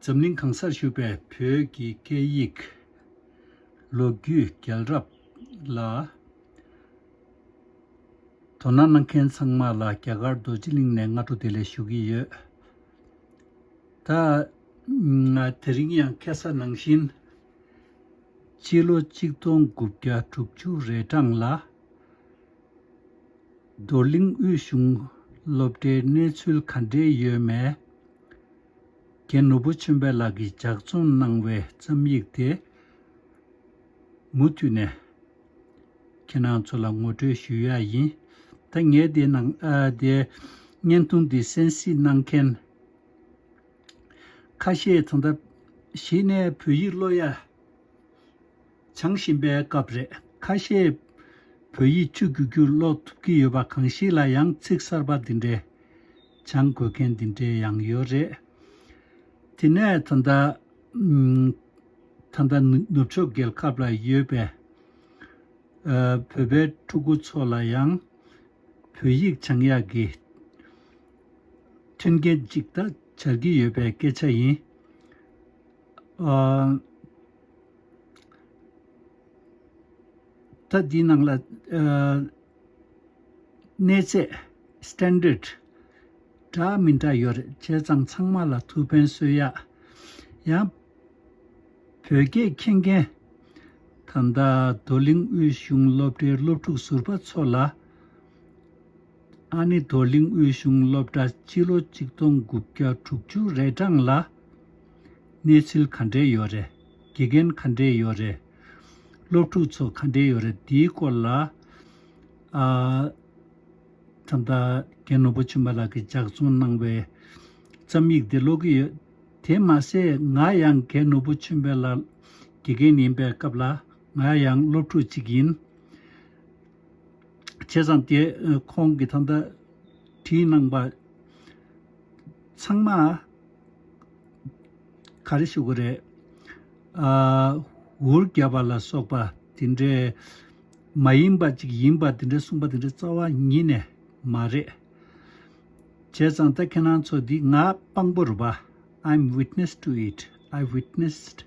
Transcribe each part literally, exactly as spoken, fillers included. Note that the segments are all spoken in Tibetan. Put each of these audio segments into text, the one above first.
འཛམ་གླིང་གང་སར་བཞུགས་པའི་བོད་ཀྱི་སྐད་ཡིག་ལོ་རྒྱུས་རྒྱལ་རབས་ལ་དོ་སྣང་གནང་མཁན་ཚང་མ་ལ་རྒྱ་གར་རྡོ་རྗེ་གླིང་ནས་སྔ་དྲོ་བདེ་ལེགས་ཞུ་གི་ཡོད། ད་ང་དེ་རིང་ཡང་ཁ་སང་ནང་བཞིན་སྤྱི་ལོ་གཅིག་སྟོང་དགུ་བརྒྱ་དྲུག་ཅུ་རེ་གྲངས་ལ་རྡོར་གླིང་དབུས་གཞུང་སློབ་གྲྭའི་གནས་ཚུལ་ག་འདྲས་ཡོད་མེད། རྒན་ནོར་བུ་ཆོས་འཕེལ་ལགས་ཀྱིས་ལྗགས་རྩོམ་གནང་བའི་རྩོམ་ཡིག་དེ་མུ་མཐུད་ནས་ཁྱེད་རང་ཚོ་ལ་ངོ་སྤྲོད་ཞུ་ཡ་ཡིན། ད་ངས་དེ་ནང་ཨ་དེ་བརྙན་ཐུང་འདི་གསན་གཟིགས་གནང་མཁན་ཁ་ཤས་ད་ལྟ་གཞི་ནས་བོད་ཡིག་ཀློག་ཡ་སྦྱང་བཞིན་པའི་སྐབས་རེད། ཁ་ཤས་བོད་ཡིག་ཆུ་རྒྱུག་རྒྱུག་ཀློག་ཐུབ་ཀྱི་ཡོད་པ། གང་ཞིག་ལ་ཡང་ཚིག་གསར་པ་འདི་འདྲའི་སྦྱང་དགོས་མཁན་འདི་འདྲའི་ཡང་ཡོད་རེད། དེ་ནས་ད་ལྟ་ཨུམ། ད་ལྟ་ནུབ་ཕྱོགས་རྒྱལ་ཁབ་ལ་ཡོད་པའི་ཨ་བོད་པའི་ཕྲུ་གུ་ཚོ་ལ་ཡང་བོད་ཡིག་སྦྱང་ཡག་གི་མཐུན་རྐྱེན་ཅིག་ད་སྦྱར་གྱི་ཡོད་པའི་སྐད་ཆ་ཡིན། ཨ། ད་འདི་ནང་ལ་ཨ་གནས་ཚད་སི་ཊན་ཌར་ཌི་འདྲ་མི་འདྲ་ཡོད་རེད། བྱས་ཙང་ཚང་མ་ལ་ཐུགས་ཕན་གསོས་ཡག། ཡང་བོད་སྐད་མཁྱེན་མཁན་ད་ལྟ་རྡོར་གླིང་དབུས་གཞུང་སློབ་གྲྭའི་སློབ་ཕྲུག་ཟུར་པ་ཚོ་ལ། ཨ་ནི་རྡོར་གླིང་དབུས་གཞུང་སློབ་གྲྭ་སྤྱི་ལོ་གཅིག་སྟོང་དགུ་བརྒྱ་དྲུག་ཅུ་རེ་གྲངས་ལ་གནས་ཚུལ་ག་འདྲས་ཡོད་རེད། དགེ་རྒན་ག་འདྲས་ཡོད་རེད། སློབ་ཕྲུག་ཚོ་ག་འདྲས་ཡོད་རེད། དེའི་སྐོར་ལ་ཨ་ད་ལྟ་རྒན་ནོར་བུ་ཆོས་འཕེལ་ལགས་ཀྱིས་ལྗགས་རྩོམ་གནང་བའི་རྩོམ་ཡིག་འདི་ཀློག་གི་ཡོད། དེ་མ་ཟད་ང་ཡང་རྒན་ནོར་བུ་ཆོས་འཕེལ་ལགས་དགེ་རྒན་ཡིན་པའི་སྐབས་ལ་ང་ཡང་སློབ་ཕྲུག་ཅིག་ཡིན། བྱས་ཙང་དེ་ཁོང་གིས་ད་ལྟ་བྲིས་གནང་པ་ཚང་མ་ག་རེ་ཞུ་དགོས་རེད། ཨ་འུར་བརྒྱབ་པ་ལ་སོགས་པ་དེ་འདྲའི་མ་ཡིན་པ་ཅིག་ཡིན་པ་དེ་འདྲའི་གསུངས་པ་དེ་འདྲའི་རྩ་བ་ཉིད་ནས་མ་རེད། བྱས་ཙང་ད་ཁྱེད་རང་ཚོ་འདི་ང་དཔང་པོ་རེད་པ། I'm witness to it. I witnessed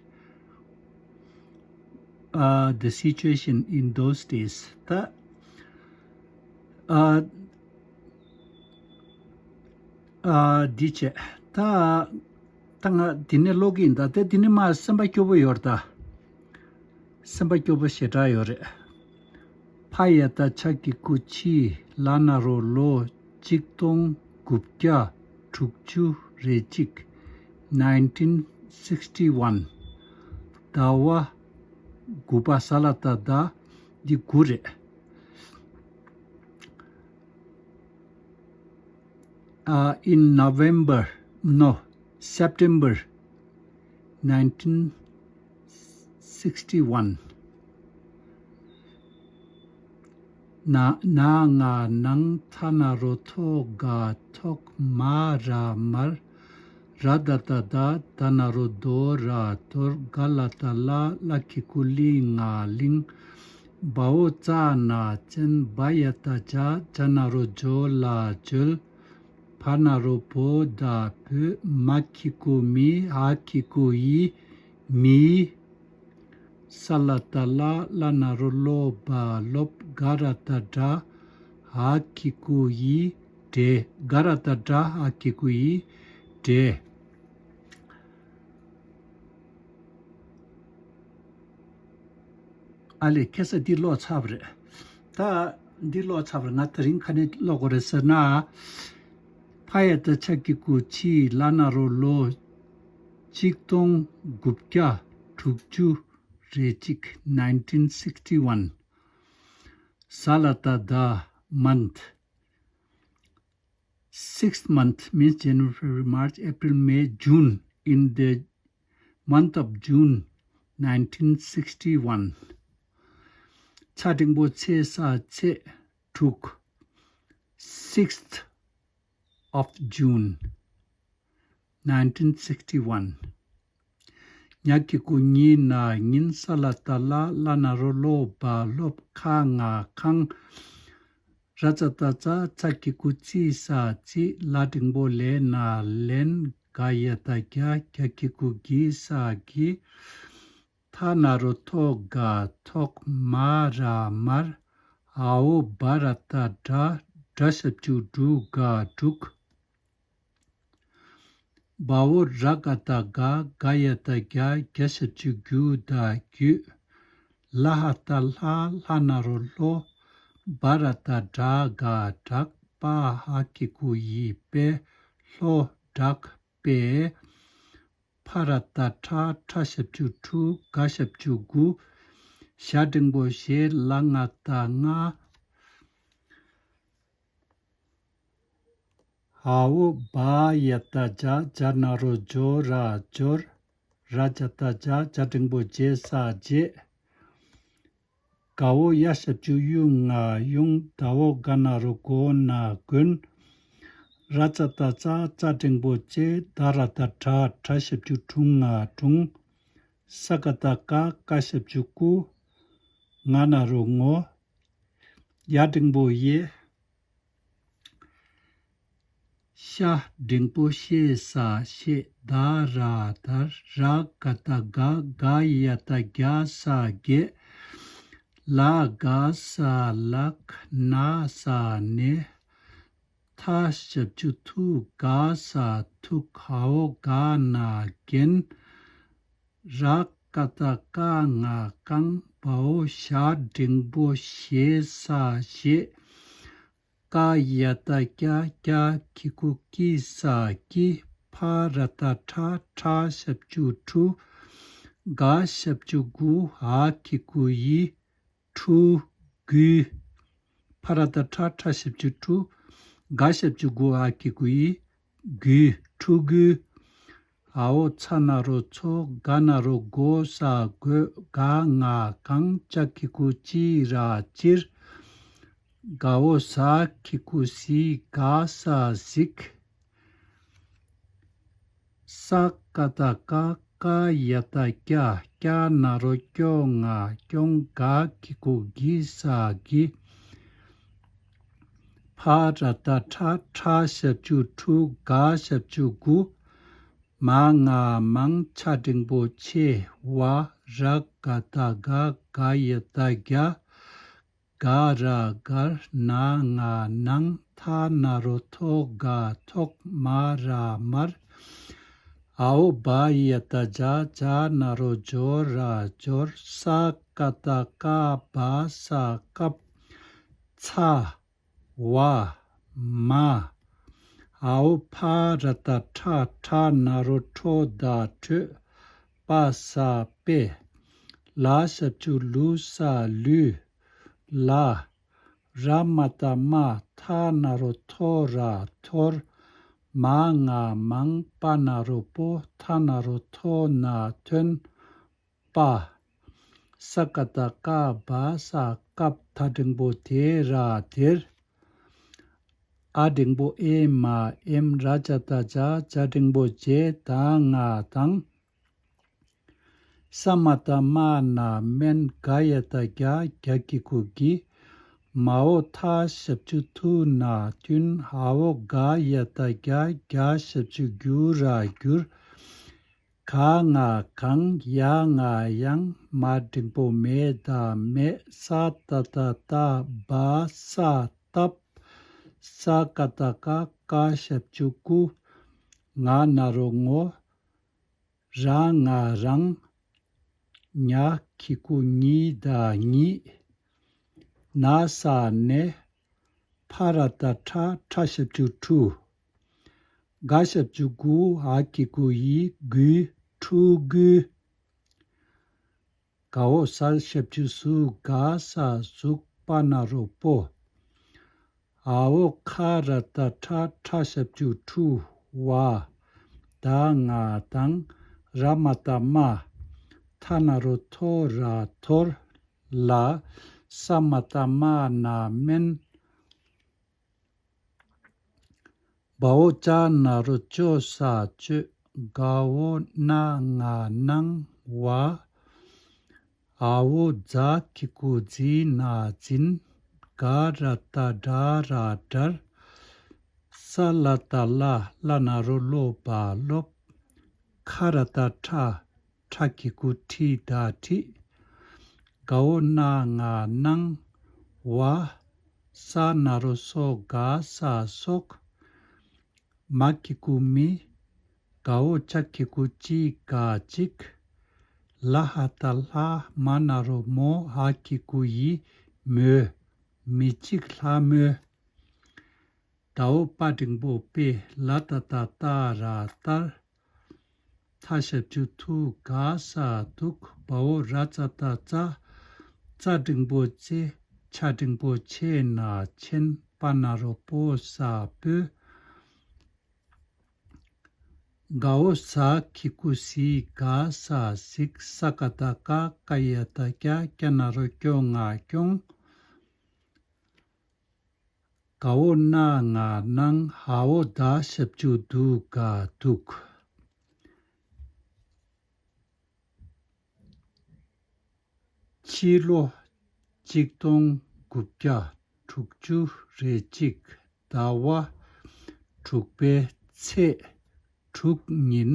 uh, the situation in those days. ད་ཨ་ཨ་འདི་བྱས། ད་ད་ང་འདི་ནས་ཀློག་གི་ཡིན། ད་དེ་འདི་ནས་མ་སེམས་པ་སྐྱོ་པོ་ཡོད་རེད། ད་སེམས་པ་སྐྱོ་པོ་ཞེ་དྲག་ཡོད་རེད། ཕ་ཡ་ཏ་ཆ་ཀི་ཀུ་ཆི་ལ་ན་རོ་ལོ་གཅིག་སྟོང་དགུ་བརྒྱ་དྲུག་ཅུ་རེ་གཅིག nineteen sixty-one། ཟླ་བ་དགུ་པ་ས་ལ་ཏ་ཟླ་འདི་དགུ་རེད། Uh, in November, no, September nineteen sixty-one. ན་ན་ང་ནང་ཐ་ན་རོ་ཐོ་ག་ཐོག་མ་ར་མར་ར་ད་ད་ད་ད་ན་རོ་དོ་ར་དོར་ག་ལ་ད་ལ་ལ་ཁི་ཀུ་ལི་ང་ལིང་། བ་འོ་ཙ་ན་བཙན། བ་ཡ་ཏ་ཇ་ཇ་ན་རོ་ཇོ་ལ་ཇོལ། བ་ན་རོ་བོ་ད་བོད། མ་ཁི་ཀུ་མི། འ་ཁི་ཀུ་འི་མི། ས་ལ་ཏ་ལ་ལ་ན་རོ་ལོ་བ་ལོབ། ག་ར་ཏ་གྲ་འ་ཁི་ཀུ་འི་གྲེ། ག་ར་ཏ་གྲ་འ་ཁི་ཀུ་འི་གྲེ། ཨ་ལས་ཁ་སང་འདི་ཀློག་ཚར་བ་རེད། ད་འདི་ཀློག་ཚར་བ་རེད། ང་དེ་རིང་ག་ནས་ཀློག་དགོས་རེད་ཟེར་ན། ཕ་ཡ་ཏ་ཆ་ཀི་ཀུ་ཆི་ལ་ན་རོ་ལོ་གཅིག་སྟོང་དགུ་བརྒྱ་དྲུག་ཅུ་རེ་གཅིག nineteen sixty-one། ས་ལ་ཏ་ཟླ་month། Sixth month means January, February, March, April, May, June. In the month of June nineteen sixty-one. ཚ་འགྲེང་བུ་ཚེ་ས་ཚེས་དྲུག sixth of June nineteen sixty-one. ཉ་གི་གུ་ཉི་ན་ཉིན། ས་ལ་ཏ་ལ་ལ་ན་རོ་ལོ་བ་ལོབ། ཁ་ང་ཁང་། ར་ཙ་ཏ་ཙ། ཚ་གི་གུ་ཙི་ས་ཙི། ལ་འགྲེང་བུ་ལེ་ན་ལེན། ག་ཡ་བཏགས་གྱ། གྱ་གི་གུ་གྱི། ས་གྱིས། ཐ་ན་རོ་ཐོ། དགའ་ཐོག་མ་ར་མར། འ་འོ་བ་ར་བཏགས་བྲ། བྲ་ཞབས་ཀྱུ་བྲུ། དགའ་བྲུག་བ་འོ་ར་ག་བཏགས་ག་ག་ཡ་བཏགས་གྱ། གྱ་ཞབས་ཀྱུ་གྱུ། དག་གྱུ། ལ་ཧ་བཏགས་ལྷ། ལྷ་ན་རོ་ལྷོ། བ་ར་བཏགས་བྲ། དགའ་བྲག་པ་འ་གི་གུ་འི་པེ། ལྷོ་བྲག་པེ། ཕ་ར་བཏགས་ཕྲ། ཕྲ་ཞབས་ཀྱུ་ཕྲུ། ག་ཞབས་ཀྱུ་གུ། ཞ་འགྲེང་བུ་ཞེ། ལ་ང་བཏགས་ལྔ། འ་འོ་བ་ཡ་བཏགས་བྱ། བྱ་ན་རོ་བྱོ། ར་བྱོར། ར་ཇ་བཏགས་རྗ། ཇ་འགྲེང་བུ་རྗེ། ས་རྗེས། ག་འོ་ཡ་ཞབས་ཀྱུ་ཡུ། ང་ཡུང་། ད་འོ་ག་ན་རོ་གོ། ན་དགོན། ར་ཙ་བཏགས་རྩ། རྩ་འགྲེང་བུ་རྩེ། ད་ར་བཏགས་དྲ། དྲ་ཞབས་ཀྱུ་དྲུ། ང་དྲུང་། ས་ཀ་བཏགས་སྐ། སྐ་ཞབས་ཀྱུ་སྐུ། ང་ན་རོ་ངོ། ཡ་འགྲེང་བུ་ཡེ། ཤ་འགྲེང་བུ་ཤེ། ས་ཤེས། ད་ར་དར། ར་ག་བཏགས་ག་ག་ཡ་བཏགས་གྱ། ས་གྱེས། ལ་ག་ས་ལག་ན་ས་ནས། ཐ་ཞབས་ཀྱུ་ཐུ། ག་ས་ཐུག་འ་འོ་ག་ན་རྒན། ར་ཀ་བཏགས་རྐ། ང་རྐང་། བ་འོ་ཞ་འགྲེང་བུ་ཞེ། ས་ཞེས། ཀ་ཡ་བཏགས་ཀྱ། ཀྱ་གི་གུ་ཀྱི། ས་ཀྱིས། ཕ་ར་བཏགས་ཕྲ། ཕྲ་ཞབས་ཀྱུ་ཕྲུ། ག་ཞབས་ཀྱུ་གུ། འ་གི་གུ་འི། ཕྲུ་གུ། ཕ་ར་བཏགས་ཕྲ། ཕྲ་ཞབས་ཀྱུ་ཕྲུ། ག་ཞབས་ཀྱུ་གུ། འ་གི་གུ་འི། གུ། ཕྲུ་གུ། འ་འོ་ཚ་ན་རོ་ཚོ། ག་ན་རོ་གོ། ས་དགོས། ག་ང་གང་། ཅ་གི་གུ་ཅི། ར་སྤྱིར། ག་འོ་ཟ་གི་གུ་ཟི། ག་ས་གཟིགས། ས་ཀ་བཏགས་སྐ། སྐ་ཡ་བཏགས་སྐྱ། སྐྱ་ན་རོ་སྐྱོ། ང་སྐྱོང་། ག་གི་གུ་གི། ས་གིས། ཕ་ར་བཏགས་ཕྲ། ཕྲ་ཞབས་ཀྱུ་ཕྲུ། ག་ཞབས་ཀྱུ་གུ། མ་ང་མང་། ཆ་འགྲེང་བུ་ཆེ། བ་ར་ག་བཏགས་ག་ག་ཡ་བཏགས་གྱ། ག་ར་གར། ན་ང་ནང་། ཐ་ན་རོ་ཐོ། དགའ་ཐོག་མ་ར་མར། འ་འོ་བ་ཡ་བཏགས་བྱ། བྱ་ན་རོ་བྱོ། ར་བྱོར། ས་ཀ་བཏགས་སྐ། བ་ས་སྐབས། ཚ། བ། མ། འ་འོ་ཕ་ར་བཏགས་ཕྲ། ཕྲ་ན་རོ་ཕྲོ། ད་ཕྲོད། པ་ས་པས། ལ་ཞབས་ཀྱུ་ལུ། ས་ལུས། ལ། ར་མ་བཏགས་མ། ཐ་ན་རོ་ཐོ། ར་ཐོར། མ་ང་མང་། པ་ན་རོ་པོ། ཐ་ན་རོ་ཐོ། ན་ཐོན། པ། ས་ཀ་བཏགས་སྐ། བ་ས་སྐབས། ད་འགྲེང་བུ་དེ། ར་དེར། འ་འགྲེང་བུ་ཨེ་མ་ཨེམ། ར་ཇ་བཏགས་རྗ། ཇ་འགྲེང་བུ་རྗེ། ད་ང་དང་། ས་མ་བཏགས་སྨ། ན་སྨན། ག་ཡ་བཏགས་གྱ། གྱ་གི་གུ་གྱི། མ་འོ་ཐ་ཞབས་ཀྱུ་ཐུ། ན་ཐུན། འ་འོ་ག་ཡ་བཏགས་གྱ། གྱ་ཞབས་ཀྱུ་གྱུ། ར་གྱུར། ག་ང་གང་། ཡ་ང་ཡང་། མ་འགྲེང་བུ་མེ་ད་མེད། ས་ཏ་བཏགས་སྟ། བ་ས་བཏབ། ས་ཀ་བཏགས་སྐ། སྐ་ཞབས་ཀྱུ་སྐུ། ང་ན་རོ་ངོ། ར་ང་རང་། ཉ་གི་གུ་ཉི་ད་ཉིད། ན་ས་ནས། ཕ་ར་བཏགས་ཕྲ། ཕྲ་ཞབས་ཀྱུ་ཕྲུ། ག་ཞབས་ཀྱུ་གུ། འ་གི་གུ་འི། གུས། ཕྲུ་གུས། ག་འོ་ས་ཞབས་ཀྱུ་སུ། ག་ས་གཟུགས། པ་ན་རོ་པོ། འ་འོ་ཁ་ར་བཏགས་ཁྲ། ཁྲ་ཞབས་ཀྱུ་ཁྲུ། བ། ད་ང་དང་། ར་མ་བཏགས་རྨ། ཐ་ན་རོ་ཐོ། ར་ཐོར། ལ། ས་མ་བཏགས་སྨ། ན་སྨན། བ་འོ་ཅ་ན་རོ་ཅོ། ས་བཅོས། ག་འོ་ན་ང་སྣང་། བ། འ་འོ་ཛ་གི་གུ་འཛི། ན་འཛིན། ག་ར་བཏགས་གྲ། ར་གྲར། ས་ ས་ལ་བཏགས་སླ། སླ་ན་རོ་སློ་བ་སློབ། ཁ་ར་བཏགས་ཁྲ། ཁྲ་གི་གུ་ཁྲི་བཏགས་ཁྲིད། ག་འོག་ན་ང་གནང་། བ། ས་ན་རོ་སོ་ག་ས་སོགས། མ་གི་གུ་མི། ག་འོག་ཅ་གི་གུ་ཅི་ག་ཅིག། ལ་ཧ་བཏགས་ལྷ། མ་ན་རོ་མོ། འ་གི་གུ་འི་མོ། མི་གཅིག་ལྷ་མོ། ད་འོག་པ་འགྲེང་བུ་པེ། ལ་ཏ་བཏགས་ལྟ་ར་ལྟར། ཐ་ཞབས་ཀྱུ་ཐུ། ག་ས་འདུག། བ་འོག་ར་ཙ་བཏགས་རྩ། ཙ་འགྲེང་བུ་ཙེ། ཆ་འགྲེང་བུ་ཆེ་ན་ཆེན། པ་ན་རོ་པོ་ས་པོ། ག་འོག་ཟ་གི་གུ་ཟི། ག་ས་གཟིགས། ས་ཀ་བཏགས་སྐ། ཀ་ཡ་བཏགས་སྐྱ། སྐྱ་ན་རོ་སྐྱོ་ང་སྐྱོང་། ག་འོག་ན་ང་གནང་། འ་འོག་ད་ཞབས་ཀྱུ་དུ་ག་འདུག། ཕྱི་ལོ་གཅིག་སྟོང་དགུ་བརྒྱ་དྲུག་ཅུ་རེ་གཅིག་ཟླ་བ་དྲུག་པའི་ཚེས་དྲུག་ཉིན་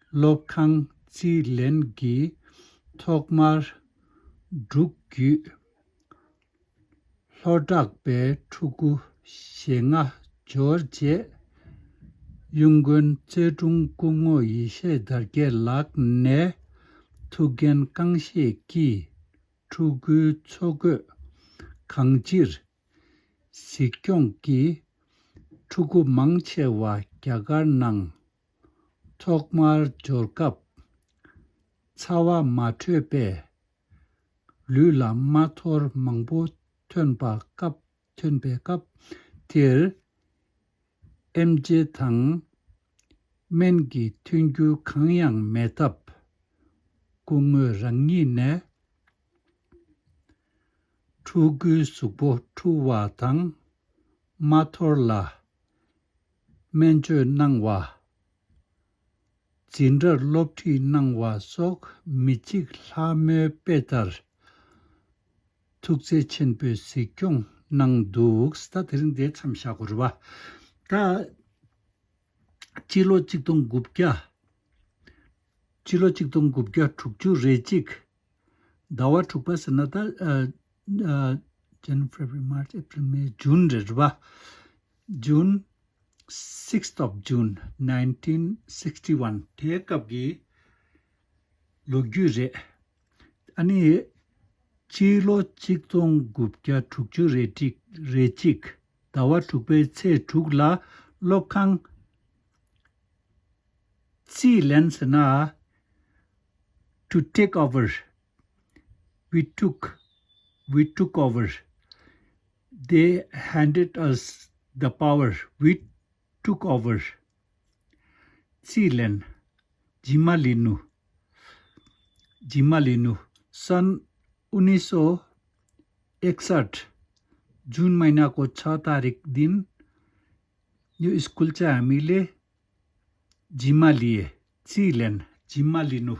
སློབ་ཁང་རྩིས་ལེན་གྱི་ཐོག་མར་འབྲུག་བརྒྱུད་ལྷོ་བྲག་པའི་ཕྲུ་གུ་ཞེ་ལྔ་འབྱོར་རྗེས། གཡུང་དགོན་རྩེ་དྲུང་སྐུ་ངོ་ཡེ་ཤེས་དར་རྒྱས་ལགས་ནས་ཐུགས་འགན་རྐང་བཞེས་ཀྱིས་ཕྲུ་གུའི་འཚོ་གོས་གང་ཅིར་གཟིགས་སྐྱོང་གིས་ཕྲུ་གུ་མང་ཆེ་བ་རྒྱ་གར་ནང་ཐོག་མར་འབྱོར་སྐབས་ཚ་བ་མ་འཕྲོད་པས། ལུས་ལ་རྨ་ཐོར་མང་པོ་ཐོན་པ་སྐབས་ཐོན་པའི་སྐབས་དེར་ཨེམ་ཆི་དང་སྨན་གྱི་ཐོན་རྒྱུ་གང་ཡང་མེད་སྟབས། སྐུ་ངོ་རང་ཉིད་ནས་ཕྲུ་གུའི་གཟུགས་པོ་འཁྲུ་བ་དང་རྨ་ཐོར་ལ་སྨན་བཅོས་གནང་བ། འཛིན་གྲྭར་སློབ་ཁྲིད་གནང་བ་སོགས་མི་གཅིག་ལྷ་མོའི་དཔེ་ལྟར་ཐུགས་བརྩེ་ཆེན་པོས་གཟིགས་སྐྱོང་གནང་འདུག། ད་དེ་རིང་འདིར་མཚམས་བཞག་དགོས་རེད་པ། ད་སྤྱི་ལོ་གཅིག་སྟོང་དགུ་བརྒྱ། སྤྱི་ལོ་གཅིག་སྟོང་དགུ་བརྒྱ་དྲུག་ཅུ་རེ་གཅིག་ཟླ་བ་དྲུག་པ་ཟེར་ན་ད་ཨ་ཨ་Jan February March April May June རེད་པ། June sixth of June nineteen sixty one དེའི་སྐབས་ཀྱི་ལོ་རྒྱུས་རེད། ཨ་ནི་སྤྱི་ལོ་གཅིག་སྟོང་དགུ་བརྒྱ་དྲུག་ཅུ་རེ་གཅིག་རེ་གཅིག་ཟླ་བ་དྲུག་པའི་ཚེས་དྲུག་ལ་སློབ་ཁང་རྩིས་ལེན་ཟེར་ན། To take over. We took, we took over. They handed us the power. We took over. རྩིས་ལེན། ཇི་མ་ལི་ནུ། ཇི་མ་ལི་ནུ། सन् उन्नीस सौ इकसठ जून महीना को छ तारीख दिन यो स्कुल चाहिँ हामीले जिम्मा लिए। རྩིས་ལེན། ཇི་མ་ལི་ནུ།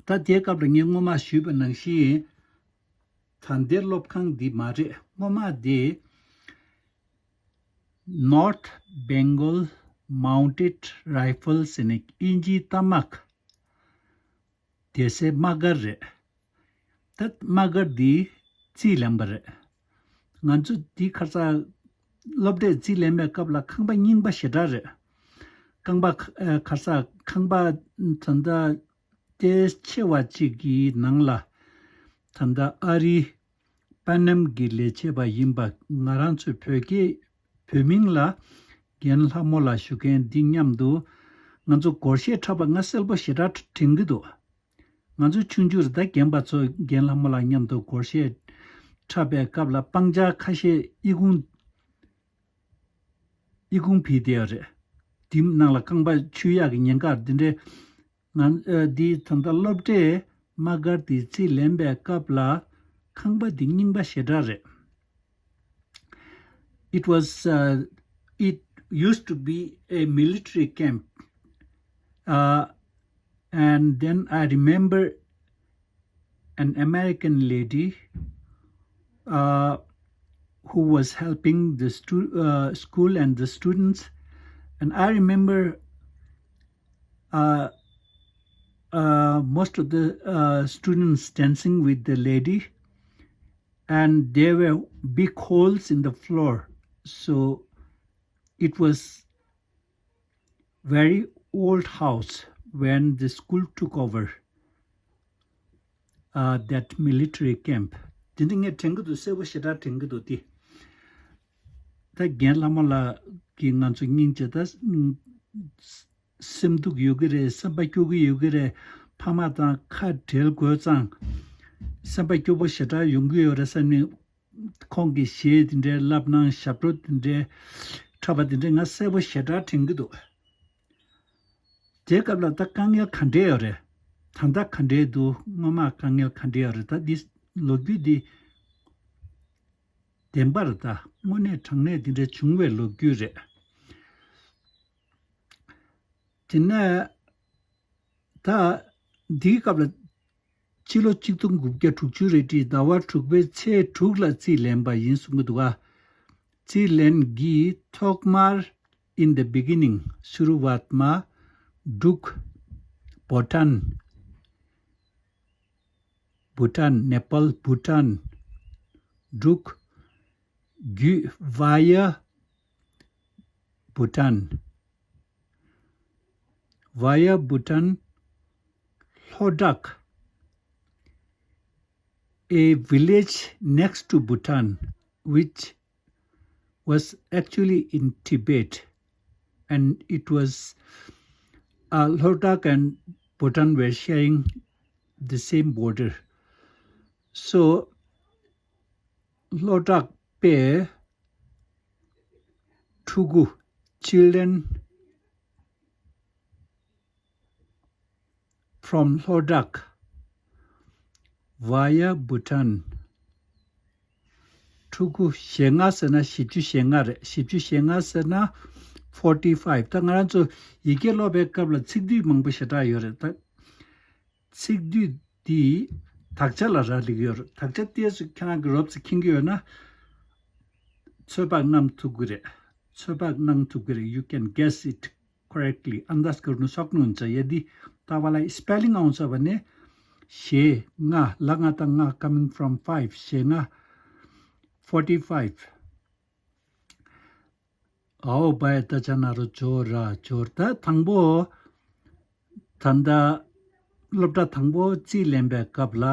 ད་དེའི་སྐབས་ལ་ངས་སྔོན་མ་ཞུས་པ་ནང་བཞིན། ད་ལྟའི་སློབ་ཁང་འདི་མ་རེད། སྔོན་མ་འདི་North Bengal Mounted Rifles ཟེར་ནས་དབྱིན་ཇིའི་རྟ་དམག་སྡེ་སྲིད་དམག་སྒར་རེད། ད་དམག་སྒར་འདི་རྩིས་ལེན་པ་རེད། ང་ཚོ་འདི་ཁ་སང་སློབ་གྲྭའི་རྩིས་ལེན་པའི་སྐབས་ལ་ཁང་པ་རྙིང་པ་ཞེ་དྲག་རེད། ཁང་པ་ཁ་ཨ་ཁ་སང་ཁང་པ་ད་ལྟ་ཏོག་ཙམ་ཆེ་བ་གཅིག་གི་ནང་ལ་ད་ལྟ་ཨ་རིའི་པ་ནམ་གྱི་ལས་བྱེད་པ་ཡིན་པ་ང་རང་ཚོའི་བོད་སྐད་བོད་མིང་ལ་རྒན་ལྷ་མོ་ལགས་ཞུ་མཁན་འདི་མཉམ་དུ་ང་ཚོ་སྒོར་གཞས་འཁྲབ་པ་ང་གསལ་པོ་ཞེ་དྲག་དྲན་གྱི་འདུག། ང་ཚོ་ཆུང་ཆུང་རེད། ད་རྒན་པ་ཚོ་རྒན་ལྷ་མོ་ལགས་མཉམ་དུ་སྒོར་གཞས་འཁྲབ་པའི་སྐབས་ལ་སྤང་བྱ་ཁ་ཤས་ཨི་ཁུང་ཨི་ཁུང་ཕུད་བསྡད་ཡོད་རེད། དེའི་ནང་ལ་རྐང་པ་འཁྱུ་ཡག་གི་ཉེན་ཁ་འདི་འདྲའི་ང་ཨ་འདི་ད་ལྟ་སློབ་གྲྭའི་དམག་སྒར་འདི་རྩིས་ལེན་པའི་སྐབས་ལ་ཁང་པ་འདི་རྙིང་པ་ཞེ་དྲག་རེད། It was, uh, it used to be a military camp. Uh, and then I remember an American lady, uh, who was helping the stu- uh, school and the students. And I remember uh, uh, most of the uh, students dancing with the lady, and there were big holes in the floor. So it was very old house when the school took over uh, that military camp. དེ་འདྲ་ངས་དྲན་གྱི་འདུག་གསལ་པོ་ཞེ་དྲག་དྲན་གྱི་འདུག་དེ། ད་རྒན་ལྷ་མོ་ལགས་ཀྱིས་ང་ཚོ་སྙིང་རྗེ་ད། སེམས་སྡུག་ཡོད་ཀྱི་རེད། སེམས་པ་སྐྱོ་གི་ཡོད་ཀྱི་རེད། ཕ་མ་དང་ཁ་བྲལ་དགོས་ཙང་། སེམས་པ་སྐྱོ་པོ་ཞེ་དྲག་ཡོང་གི་ཡོད་རེད་བསམ་ནས། ཁོང་གི་གཞས་དེ་འདྲའི་བསླབ་གནང་ཞབས་བྲོ་དེ་འདྲའི་འཁྲབ་པ་དེ་འདྲའི་ང་གསལ་པོ་ཞེ་དྲག་དྲན་གྱི་འདུག་དེ་སྐབས་ལ་ད་དཀའ་ངལ་ག་འདྲས་ཡོད་རེད། ད་ལྟ་ག་འདྲས་འདུག་སྔོན་མ་དཀའ་ངལ་ག་འདྲས་ཡོད་རེད། ད་འདི་ལོ་རྒྱུས་འདི་བདེན་པར་ད་དངོས་གནས་དྲང་གནས་འདི་འདྲ་བྱུང་བའི་ལོ་རྒྱུས་རེད། དེ་ནས་ད་འདིའི་སྐབས་ལ་ཕྱི་ལོ་གཅིག་སྟོང་དགུ་བརྒྱ་དྲུག་ཅུ་རེ་ཁྲི་ཟླ་བ་དྲུག་པའི་ཚེས་དྲུག་ལ་རྩིས་ལེན་པ་ཡིན་གསུང་གི་འདུག་ག་རྩིས་ལེན་གྱིས་ཐོག་མར། In the beginning, ཤུ་རུ་ཝཱཏ་མ། འབྲུག Bhutan, Bhutan, Nepal, Bhutan, འབྲུག་བརྒྱུད། Via Bhutan, via Bhutan, Hlodrak, a village next to Bhutan, which was actually in Tibet, and it was uh, Hlodrak and Bhutan were sharing the same border. So, Hlodrak པས་ཕྲུ་གུ children from Hlodrak via Bhutan. ཕྲུ་གུ་ཞེ་ལྔ་ཟེར་ན་བཞི་བཅུ་ཞེ་ལྔ་རེད། བཞི་བཅུ་ཞེ་ལྔ་ཟེར་ན་forty five། ད་ང་རང་ཚོ་ཡི་གེ་ཀློག་པའི་སྐབས་ལ་ཚིག་སྡུད་མང་པོ་ཞེ་དྲག་ཡོད་རེད། ད་ཚིག་སྡུད་འདི་དག་ཆ་ལ་རག་ལས་ཀྱི་ཡོད་རེད། དག་ཆ་ཏོག་ཙམ་ཁྱེད་རང་གི་རོབ་ཙམ་མཁྱེན་གྱི་ཡོད་ན། ཚོད་དཔག་གནང་ཐུབ་ཀྱི་རེད། ཚོད་དཔག་གནང་ཐུབ་ཀྱི་རེད། You can guess it correctly. ཨན་དཱས་ཀར་ནུ་སོག་ནུ་ཨིན་ཙ་ཡ་དི་ཏ་བ་ལ་སི་པེ་ལིང་ཨང་ས་བ་ནི་ཞེ་ལྔ། ལ་ལྔ་དང་ལྔ་coming from five. ཞེ་ལྔ། forty five. ཨའོ་བའི་ད་ཆ་ན་རོ་ཇོ་ར་ཇོར། ད་དང་པོ་ད་ལྟ་སློབ་གྲྭ་དང་པོ་རྩིས་ལེན་པའི་སྐབས་ལ་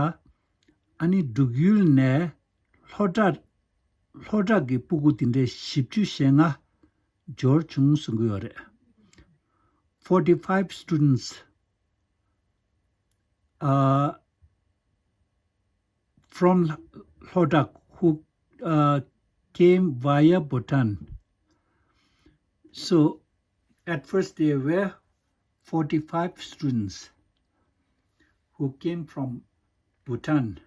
ཨ་ནི་འབྲུག་ཡུལ་ནས་ལྷོ་བྲག་ལྷོ་བྲག་གི་སྤུ་གུ་དེ་འདྲའི་བཞི་བཅུ་ཞེ་ལྔ་འབྱོར་བྱུང་གསུང་གི་ཡོད་རེད། Forty five students uh, from Hlodrak who uh, came via Bhutan. So at first there were forty five students who came from Bhutan,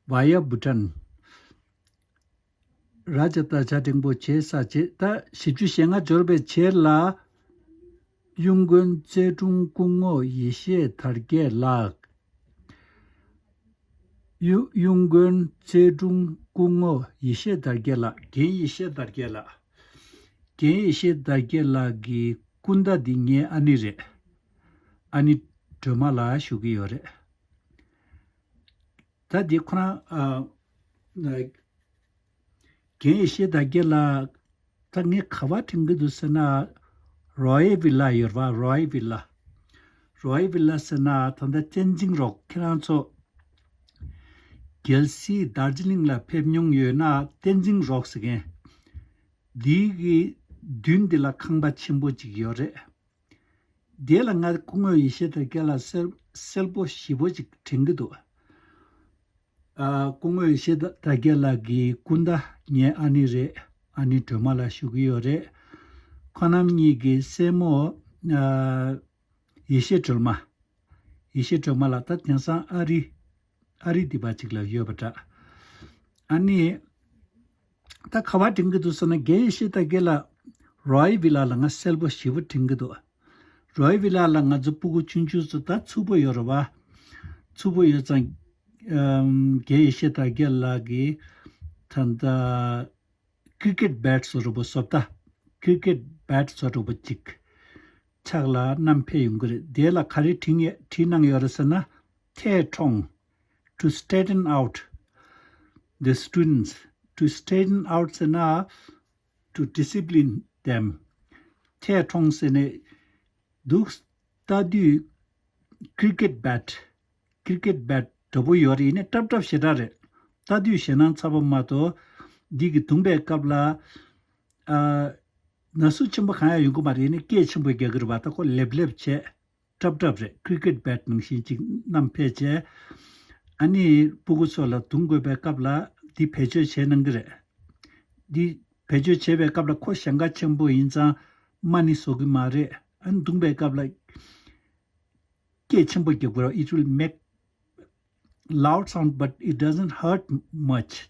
via Bhutan. ར་ཇ་ཏ་ཇ་འགྲེང་པོ་བྱེད་ས་བྱེད། ད་བཞི་བཅུ་ཞེ་ལྔ་འབྱོར་བའི་རྗེས་ལ། གཡུང་དགོན་རྩེ་དྲུང་སྐུ་ངོ་ཡེ་ཤེས་དར་རྒྱས་ལགས། གཡུ་གཡུང་དགོན་རྩེ་དྲུང་སྐུ་ངོ་ཡེ་ཤེས་དར་རྒྱས་ལགས། རྒན་ཡེ་ཤེས་དར་རྒྱས་ལགས། རྒན་ཡེ་ཤེས་དར་རྒྱས་ལགས་ཀྱི་སྐུ་ཟླ་འདི་ངའི་ཨ་ནེ་རེད། ཨ་ནེ་སྒྲོལ་མ་ལགས་ཞུ་གི་ཡོད་རེད། ད་འདི་ཁོ་རང་ཨ། རྒན་ཡེ་ཤེས་དར་རྒྱས་ལགས། ད་ངས་ག་པར་དྲན་གྱི་འདུག་ཟེར་ན། རོ་ཡལ་བི་ལ་ཡོད་རེད་པ། རོ་ཡལ་བི་ལ། རོ་ཡལ་བི་ལ་ཟེར་ན་ད་ལྟ་བསྟན་འཛིན་རོག་ཁྱེད་རང་ཚོ་རྒྱལ་སྲིད་དར་ཇི་ལིང་ལ་ཕེབས་མྱོང་ཡོད་ན་བསྟན་འཛིན་རོག་ཟེར་མཁན་འདི་གི་མདུན་འདི་ལ་ཁང་པ་ཆེན་པོ་ཅིག་ཡོད་རེད། དེ་ལ་ང་སྐུ་ངོ་ཡེ་ཤེས་དར་རྒྱས་ལགས་གསལ་གསལ་པོ་ཞེ་པོ་ཅིག་དྲན་གྱི་འདུག་ཨ། སྐུ་ངོ་ཡེ་ཤེས་དར་རྒྱས་ལགས་ཀྱི་སྐུ་ཟླ་ངའི་ཨ་ནེ་རེད། ཨ་ནེ་སྒྲོལ་མ་ལགས་ཞུ་གི་ཡོད་རེད། ཁོང་རྣམ་གཉིས་ཀྱི་སྲས་མོ་ཨ། ཡེ་ཤེས་སྒྲོལ་མ། ཡེ་ཤེས་སྒྲོལ་མ་ལགས་ད་དེང་སང་ཨ་རི་ཨ་རི་འདི་པ་ཅིག་ལ་ཡོད་པ་འདྲ། ཨ་ནི། ད་ག་པར་དྲན་གྱི་འདུག་ཟེར་ན་རྒན་ཡེ་ཤེས་དར་རྒྱས་ལགས་རོ་ཡལ་བི་ལ་ལ་ང་གསལ་པོ་ཞེ་པོ་དྲན་གྱི་འདུག་རོ་ཡལ་བི་ལ་ལ་ང་ཚོ་སྤུ་གུ་ཆུང་ཆུང་ཚོ་ད་ཚུགས་པོ་ཡོད་རེད་པ། ཚུགས་པོ་ཡོད་ཙང་། ཨམ། རྒན་ཡེ་ཤེས་དར་རྒྱས་ལགས་ཀྱིས་ ད་ལྟ་cricket bat བཟོ་འདྲ་པོ་བཟོ་ལྟ། cricket bat བཟོ་འདྲ་པོ་ཅིག་ཕྱག་ལ་བསྣམས་ཕེབས་ཡོང་གི་རེད། དེ་ལ་ག་རེ་བྲིས་ཡ་བྲིས་གནང་ཡོད་རེད་ཟེར་ན། ཐད་འཕྲོང་། To straighten out the students. To straighten out ཟེར་ན། To discipline them. ཐད་འཕྲོང་ཟེར་ནས་འདུག་ལྟ་དུས་cricket bat cricket bat འདྲ་པོ་ཡོད་རེད། ཡིན་ནའི་སྲབ་སྲབ་ཞེ་དྲག་རེད། ལྟ་དུས་ཞེད་སྣང་ཚ་པོ་མ་གཏོགས། འདི་གི་བརྡུངས་པའི་སྐབས་ལ་ཨ་ན་ཟུག་ཆེན་པོ་གང་ཡང་ཡོང་གི་མ་རེད། ཡིན་ནའི་སྐད་ཆེན་པོ་རྒྱག་གི་རེད་པ། ད་ཁོ་ལེབ་ལེབ་བྱས་སྲབ་སྲབ་རེད། cricket bat ནང་བཞིན་ཅིག་བསྣམས་ཕེབས་བྱས། ཨ་ནི་སྤུ་གུ་ཚོ་ལ་བརྡུང་དགོས་པའི་སྐབས་ལ་འདི་བེད་སྤྱོད་བྱས་གནང་གི་རེད། འདི་བེད་སྤྱོད་བྱས་པའི་སྐབས་ལ་ཁོ་ཞེང་ཁ་ཆེན་པོ་ཡིན་ཙང་རྨ་ནི་བཟོ་གི་མ་རེད། ཨ་ནི་བརྡུངས་པའི་སྐབས་ལ་སྐད་ཆེན་པོ་རྒྱག་དགོས་རེད། It will make loud sound, but it doesn't hurt much.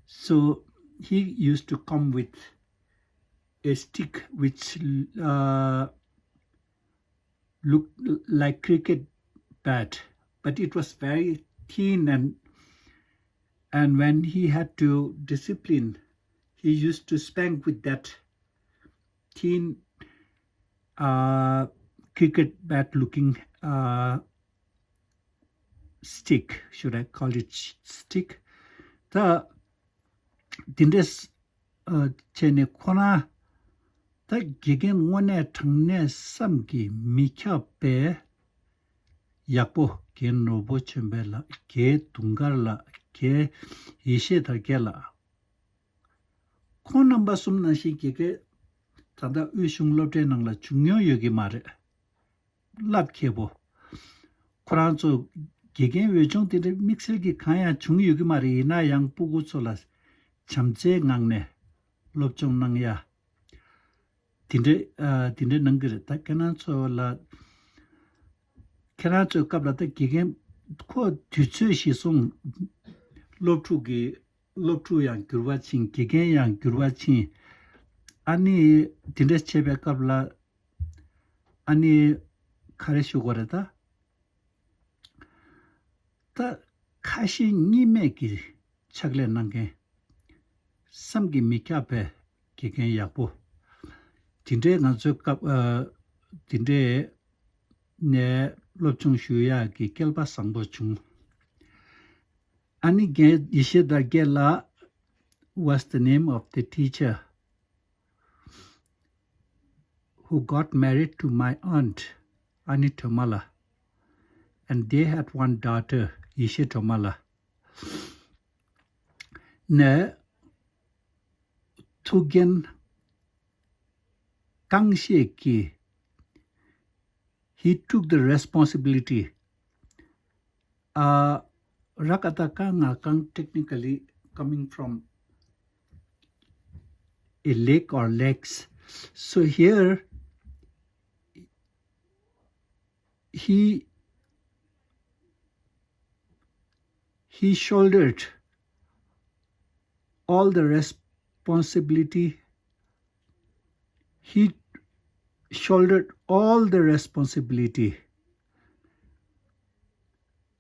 So he used to come with a stick which uh, looked like cricket bat, but it was very thin, and and when he had to discipline, he used to spank with that thin uh, cricket bat looking uh, stick. Should I call it stick? ད་དེ་འདྲས་བྱས་ནས་ཁོ་རང་ད་དགེ་རྒན་དངོས་གནས་དྲང་གནས་བསམ་གྱིས་མི་ཁྱབ་པའི་ཡག་པོ། རྒན་ནོར་བུ་ཆོས་འཕེལ་ལགས། རྒན་དུང་དཀར་ལགས། རྒན་ཡེ་ཤེས་དར་རྒྱས་ལགས། ཁོང་རྣམ་པ་གསུམ་ནང་བཞིན་དགེ་རྒན་ད་ལྟ་དབུས་གཞུང་སློབ་གྲྭའི་ནང་ལ་བྱུང་མྱོང་ཡོད་ཀྱི་མ་རེད། རླབས་མཁས་པོ། ཁོ་རང་ཚོ་དགེ་རྒན་འོས་སྦྱོང་དེ་འདྲ་དམིགས་བསལ་གྱི་གང་ཡང་བྱུང་ཡོད་ཀྱི་མ་རེད། ཡིན་ན་ཡང་སྤུ་གུ་ཚོ་ལ་བྱམས་བརྩེའི་ངང་ནས་སློབ་སྦྱོང་གནང་ཡ་དེ་འདྲ་ཨ་དེ་འདྲ་གནང་གི་རེད། ད་ཁྱེད་རང་ཚོ་ལ་ཁྱེད་རང་ཚོའི་སྐབས་ལ་ད་དགེ་རྒན་ཁོ་དུས་ཚོད་གཞིར་བཟུང་སློབ་ཕྲུག་གི་སློབ་ཕྲུག་ཡང་འགྱུར་བ་ཕྱིན། དགེ་རྒན་ཡང་འགྱུར་བ་ཕྱིན། ཨ་ནི་དེ་འདྲ་བྱས་པའི་སྐབས་ལ་ཨ་ནི་ག་རེ་ཞུ་དགོས་རེད་ད། ད་ཁ་ཞེ་གཉིས་མེད་ཀྱི་ཕྱག་ལས་གནང་མཁན། བསམ་གྱིས་མི་ཁྱབ་པའི་དགེ་རྒན་ཡག་པོ། དེ་འདྲའི་ང་ཚོའི་སྐབས་ཨ་དེ་འདྲའི་ནས་སློབ་སྦྱོང་ཞུ་ཡག་གི་སྐལ་པ་བཟང་པོ་བྱུང་། ཨ་ནི་རྒན་ཡེ་ཤེས་དར་རྒྱས་ལགས was the name of the teacher who got married to my aunt, Ani Tomala, and they had one daughter, Yeshe Tomala. ནས་ཐུགས་འགན་གང་བཞེས་ཀྱིས། He took the responsibility. Uh, Rakataka Ngakang, technically coming from a lake or lakes. So here he he shouldered all the responsibility. He shouldered all the responsibility.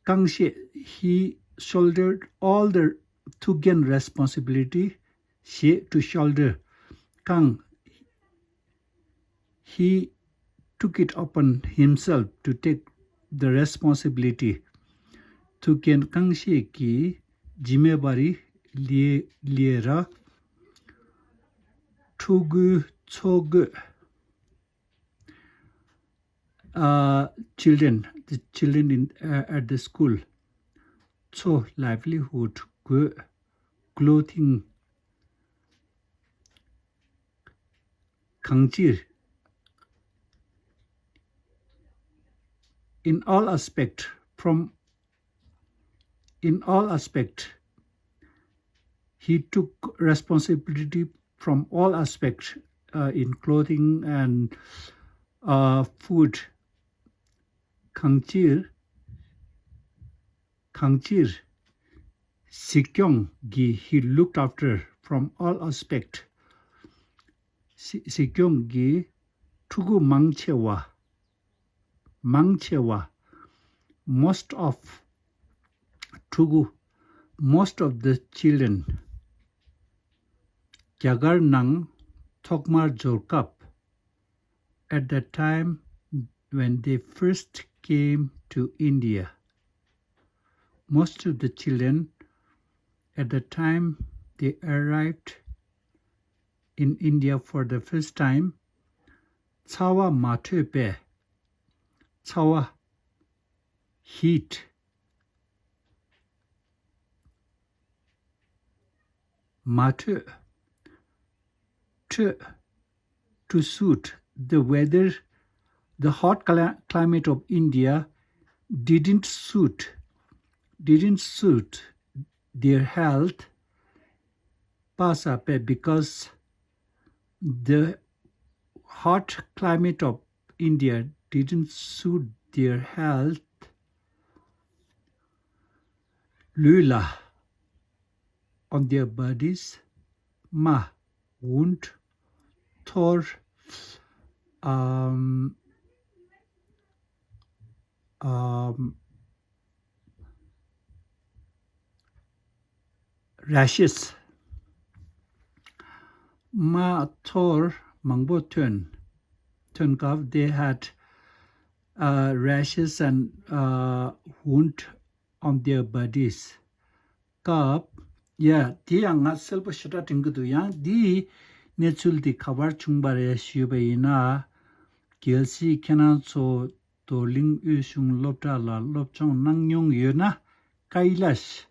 གང་བཞེས། He shouldered all the ཐུགས་འགན་responsibility. བཞེས། To shoulder. གང་He took it upon himself to take the responsibility. ཐུགས་འགན་གང་བཞེས་ཀྱིས་ཇི་མེ་བ་རི་ལི་ལི་ར་ཕྲུ་གུ་འཚོ་དགོས། Uh, children, the children in, uh, at the school. འཚོ། livelihood དགོས། clothing གང་ཅིར། In all aspect, from in all aspect, he took responsibility from all aspect, uh, in clothing and uh, food. གང་ཅིར། གང་ཅིར། གཟིགས་སྐྱོང་གིས། He looked after from all aspect. གཟིགས་སྐྱོང་གིས་ཕྲུ་གུ་མང་ཆེ་བ། མང་ཆེ་བ། most of ཕྲུ་གུ། most of the children རྒྱ་གར་ནང་ཐོག་མར་འབྱོར་སྐབས, at the time when they first came to India, most of the children, at the time they arrived in India for the first time, ཚ་བ་མ་འཕྲོད་པས། ཚ་བ། Heat. མ་འཕྲོད། འཕྲོད། To suit the weather, the hot cli- climate of India didn't suit, didn't suit their health. པ་ས་པས། Because the hot climate of India didn't suit their health. ལུས་ལ། On their bodies. རྨ། Wound. འཐོར། ཨམ། ཨམ། Rashes. རྨ་འཐོར་མང་པོ་ཐོན། ཐོན་སྐབས། They had uh, rashes and uh, wound on their bodies. སྐབས། ཡ། དེ་ཡང་ང་གསལ་པོ་ཞེ་དྲག་དྲན་གྱི་འདུག་ཡང་འདིའི་གནས་ཚུལ་འདི་ག་པར་བྱུང་བ་རེད་ཞུས་པ་ཡིན་ན། གལ་སྲིད་ཁྱེད་རང་ཚོ་རྡོར་གླིང་དབུས་གཞུང་སློབ་གྲྭ་ལ་སློབ་སྦྱོང་གནང་མྱོང་ཡོད་ན། ཀའི་ལཱཤ།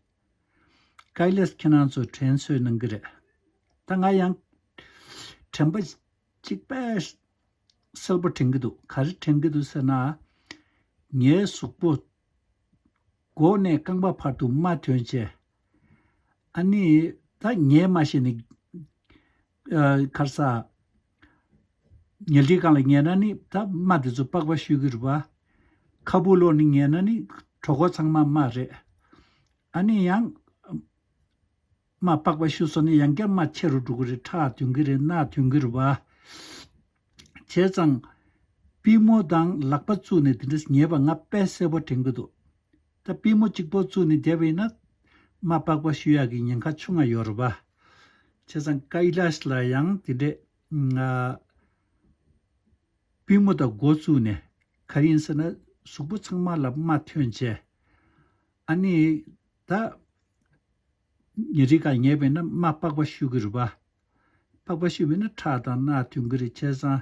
ཀའི་ལཱཤ་ཁྱེད་རང་ཚོ་དྲན་གསོ་གནང་གི་རེད། ད་ང་ཡང་དྲན་པ་གཅིག་པས་གསལ་པོ་དྲན་གྱི་འདུག་ག་རེ་དྲན་གྱི་འདུག་ཟེར་ན། ངའི་གཟུགས་པོ་མགོ་ནས་རྐང་པ་བར་དུ་རྨ་ཐོན་བྱས། ཨ་ནི་ད་ཉལ་མ་ཤེས་ནས། ཨ། ག་རེ་ཟ། ཉལ་ཁྲིའི་སྒང་ལ་ཉལ་ན་ནི་ད་རྨ་དེ་ཚོ་པགས་པ་བཤུས་ཀྱི་རེད་པ། ཁ་སྦུག་ལོག་ནས་ཉལ་ན་ནི་གྲོད་ཁོག་ཚང་མ་རྨ་རེད། ཨ་ནི་ཡང་རྨ་པགས་པ་བཤུས་སོང་ན་ཡང་བསྐྱར་རྨ་ཆེ་རུ་འགྲོ་གི་རེད། ཁྲག་ཐོན་གྱི་རེད། རྣག་ཐོན་གྱི་རེད་པ། བྱས་ཙང་པུས་མོ་དང་ལག་པ་བཙུགས་ནས་དེ་འདྲ་ཉལ་བ་ང་དཔེ་གསལ་པོ་དྲན་གྱི་འདུག་ད་པུས་མོ་གཅིག་པོ་བཙུགས་ནས་བསྡད་པ་ཡིན་ན་རྨ་པགས་པ་བཤུ་ཡག་གི་ཉེན་ཁ་ཆུང་ང་ཡོད་རེད་པ། བྱས་ཙང་ཀའི་ལཱཤ་ལ་ཡང་དེ་འདྲས། ཨ། པུས་མོ་དང་མགོ་བཙུགས་ནས། ག་རེ་ཡིན་ཟེར་ན་གཟུགས་པོ་ཚང་མ་ལ་རྨ་ཐོན་བྱས། ཨ་ནི་ད་ཉལ་ཁྲིའི་སྒང་ཉལ་བ་ཡིན་ན་རྨ་པགས་པ་བཤུ་གི་རེད་པ། པགས་པ་བཤུས་པ་ན་ཁྲག་དང་རྣག་ཐོན་གྱི་རེད། བྱས་ཙང་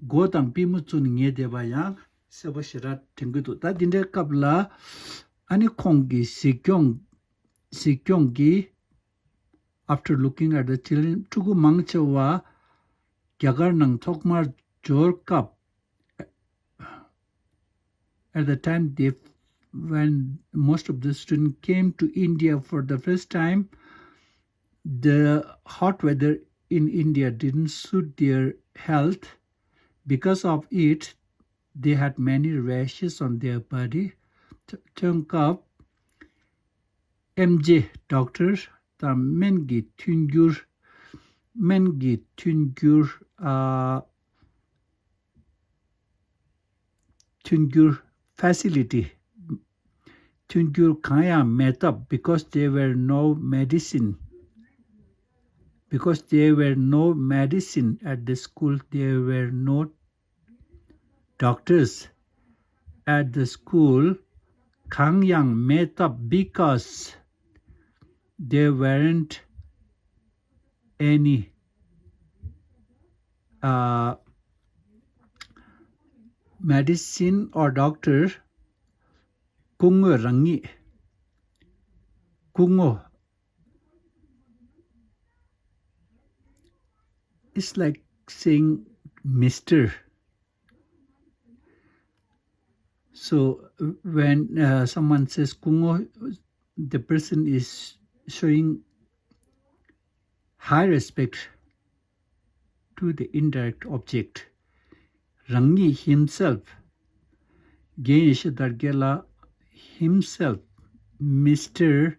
མགོ་དང་པུས་མོ་བཙུགས་ནས་ཉལ་བསྡད་པ་ཡང་གསལ་པོ་ཞེ་དྲག་དྲན་གྱི་འདུག་ད་འདི་འདྲའི་སྐབས་ལ་ཨ་ནི་ཁོང་གིས་གཟིགས་སྐྱོང་གཟིགས་སྐྱོང་གིས། After looking at the children, ཕྲུ་གུ་མང་ཆེ་བ་རྒྱ་གར་ནང་ཐོག་མར་འབྱོར་སྐབས། At the time they, when most of the students came to India for the first time, the hot weather in India didn't suit their health. Because of it, they had many rashes on their body. ཐོན་སྐབས། ཨེམ་ཇེ་ཌོག་ཊར་དང་སྨན་གྱི་མཐུན་འགྱུར། སྨན་གྱི་མཐུན་འགྱུར། ཨ། མཐུན་འགྱུར་ཕེ་སི་ལི་ཊི། མཐུན་འགྱུར་གང་ཡང་མེད་སྟབས། Because there were no medicine, because there were no medicine at the school, there were no doctors at the school. གང་ཡང་མེད་སྟབས། Because there weren't any uh, medicine or doctor. སྐུ་ངོ་རང་ཉིད། སྐུ་ངོ། It's like saying Mister. So when uh, someone says སྐུ་ངོ, the person is showing high respect to the indirect object. རང་ཉིད། himself. རྒན་ཡེ་ཤེས་དར་རྒྱས་ལགས། Himself. Mister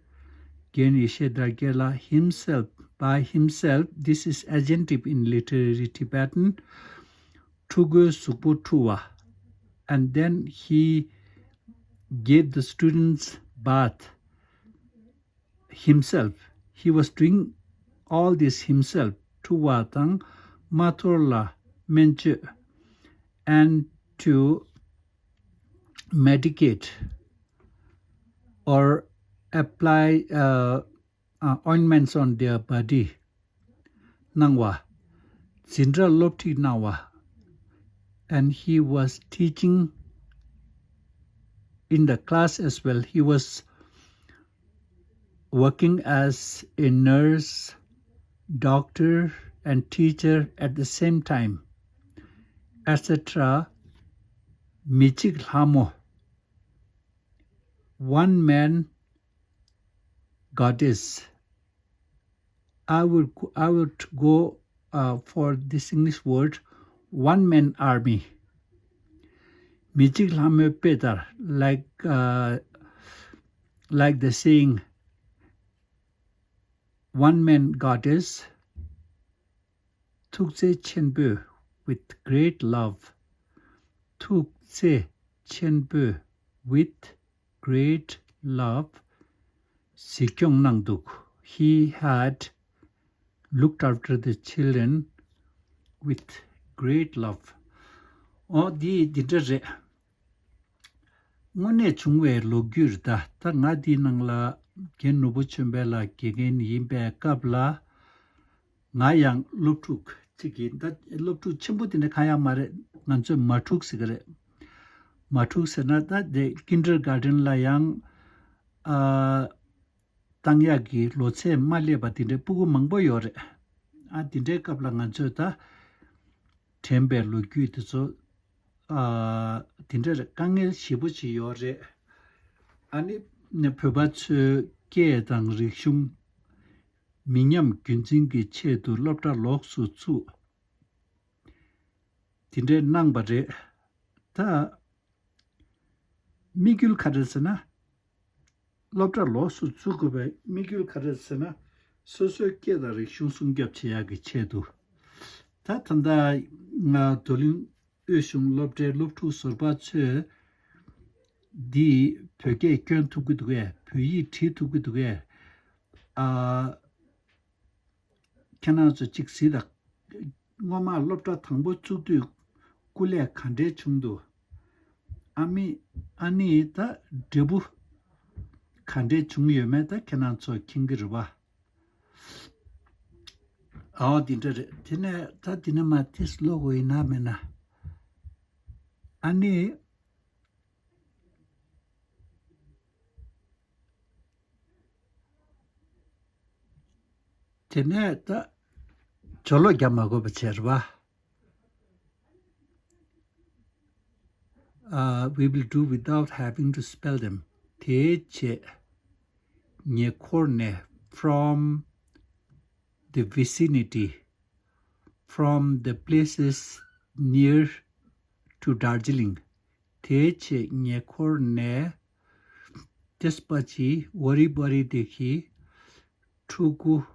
རྒན་ཡེ་ཤེས་དར་རྒྱས་ལགས། Himself, by himself. This is agentive in literary Tibetan. ཕྲུ་གུའི་གཟུགས་པོ་འཁྲུ་བ། And then he gave the students bath. himself. He was doing all this himself. འཁྲུ་བ་དང་མ་ཐོར་ལ་སྨན་བཅོས and to medicate or apply uh, uh, ointments on their body. གནང་བ། འཛིན་གྲྭ་སློབ་ཁྲིད་གནང་བ། And he was teaching in the class as well. He was working as a nurse, doctor, and teacher at the same time, et cetera. མི་གཅིག་ལྷ་མོ། One man goddess. I will I will go uh, for this English word, one man army. མི་གཅིག་ལྷ་མོའི་དཔེ་ལྟར, like uh, like the saying, one man goddess. ཐུགས་རྗེ་ཆེན་པོས། With great love. ཐུགས་རྗེ་ཆེན་པོས། With great love. གཟིགས་སྐྱོང་གནང་འདུག He had looked after the children with great love. ཨོ་འདི་འདི་འདྲ་རེད། དངོས་གནས་བྱུང་བའི་ལོ་རྒྱུས་རེད་ད། ད་ང་འདིའི་ནང་ལ་རྒན་ནོར་བུ་ཆོས་འཕེལ་ལགས་དགེ་རྒན་ཡིན་པའི་སྐབས་ལ། ང་ཡང་སློབ་ཕྲུག་ཅིག་ཡིན། ད་སློབ་ཕྲུག་ཆེན་པོ་དེ་འདྲ་གང་ཡང་མ་རེད། ང་ཚོས་མ་ཕྲུག་ཟེར་གི་རེད། མ་ཕྲུག་ཟེར་ན་ད་དེ་ཀིན་ཌར་གྷར་ཌེན་ལ་ཡང་ཨ་བཏང་ཡག་གི་ལོ་ཚད་མ་སླེབས་པ་དེ་འདྲའི་སྤུ་གུ་མང་པོ་ཡོད་རེད། ཨ་དེ་འདྲའི་སྐབས་ལ་ང་ཚོས་ད་དྲན་པའི་ལོ་རྒྱུས་དེ་ཚོ་ཨ་དེ་འདྲ་རེད། དཀའ་ངལ་ཞེ་པོ་ཅིག་ཡོད་རེད། ཨ་ནི་བོད་པ་ཚོའི་སྐད་དང་རིག་གཞུང་མི་ཉམས་རྒྱུན་འཛིན་གྱི་ཆེད་དུ་སློབ་གྲྭ་ལོགས་སུ་བཙུགས། དེ་འདྲའི་གནང་པ་རེད། ད་དམིགས་ཡུལ་ག་རེ་ཟེར་ན། སློབ་གྲྭ་ལོགས་སུ་བཙུགས་དགོས་པའི་དམིགས་ཡུལ་ག་རེ་ཟེར་ན། སོ་སོའི་སྐད་དང་རིག་གཞུང་སྲུང་སྐྱོབ་བྱེད་ཡག་གི་ཆེད་དུ། ད་ད་ལྟ་ང་རྡོར་གླིང་དབུས་གཞུང་སློབ་གྲྭའི་སློབ་ཕྲུག་ཟུར་པ་ཚོས་འདི་བོད་སྐད་སྐྱོན་ཐུབ་ཀྱི་འདུག་གས། བོད་ཡིག་བྲིས་ཐུབ་ཀྱི་འདུག་གས། ཨ། ཁྱེད་རང་ཚོ་གཅིག་གཟིགས་དང་། སྔོན་མ་སློབ་གྲྭ་དང་པོ་བཙུགས་དུས་སྐུ་ལས་ག་འདྲས་བྱུང་འདུག་ཨ་མི་ཨ་ནི་ད་འབྲས་བུ་ག་འདྲས་བྱུང་ཡོད་མེད་ད་ཁྱེད་རང་ཚོ་མཁྱེན་གྱི་རེད་པ། ཨའོ་འདི་འདྲ་རེད། དེ་ནས་ད་འདི་ནས་མར་ཏོག་ཙམ་ཀློག་དགོས་ཡིན་ན་མེད་ན། ཨ་ནི། དེ་ནས་ད་སྦྱོར་ཀློག་རྒྱབ་མ་དགོས་པ་བྱས་རེད་པ། Uh, we will do without having to spell them. དེའི་རྗེས་ཉེ་འཁོར་ནས། From the vicinity. From the places near to Darjeeling. དེའི་རྗེས་ཉེ་འཁོར་ནས། त्यसपछि वरिपरिदेखि ཕྲུ་གུ།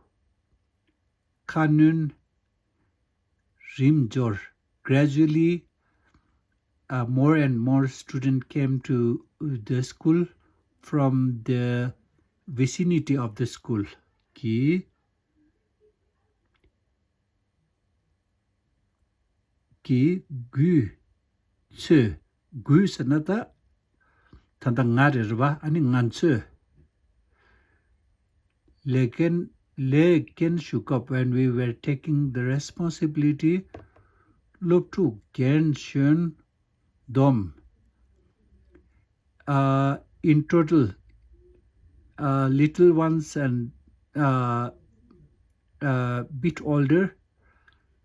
ཁ་སྣོན། རིམ་འབྱོར། Gradually, uh, more and more students came to the school from the vicinity of the school. གི་གི་དགོས་ཚོད། དགོས་ཟེར་ན་ད། ད་ལྟ་ང་རེད་རེད་པ། ཨ་ནི་ང་ཚོས། ལས་འགན་ལས་འགན་ཞུ་སྐབས། When we were taking the responsibility, སློབ་ཕྲུག་རྒན་གཞོན་བསྡོམས། Uh, in total, uh, little ones and uh, uh, bit older,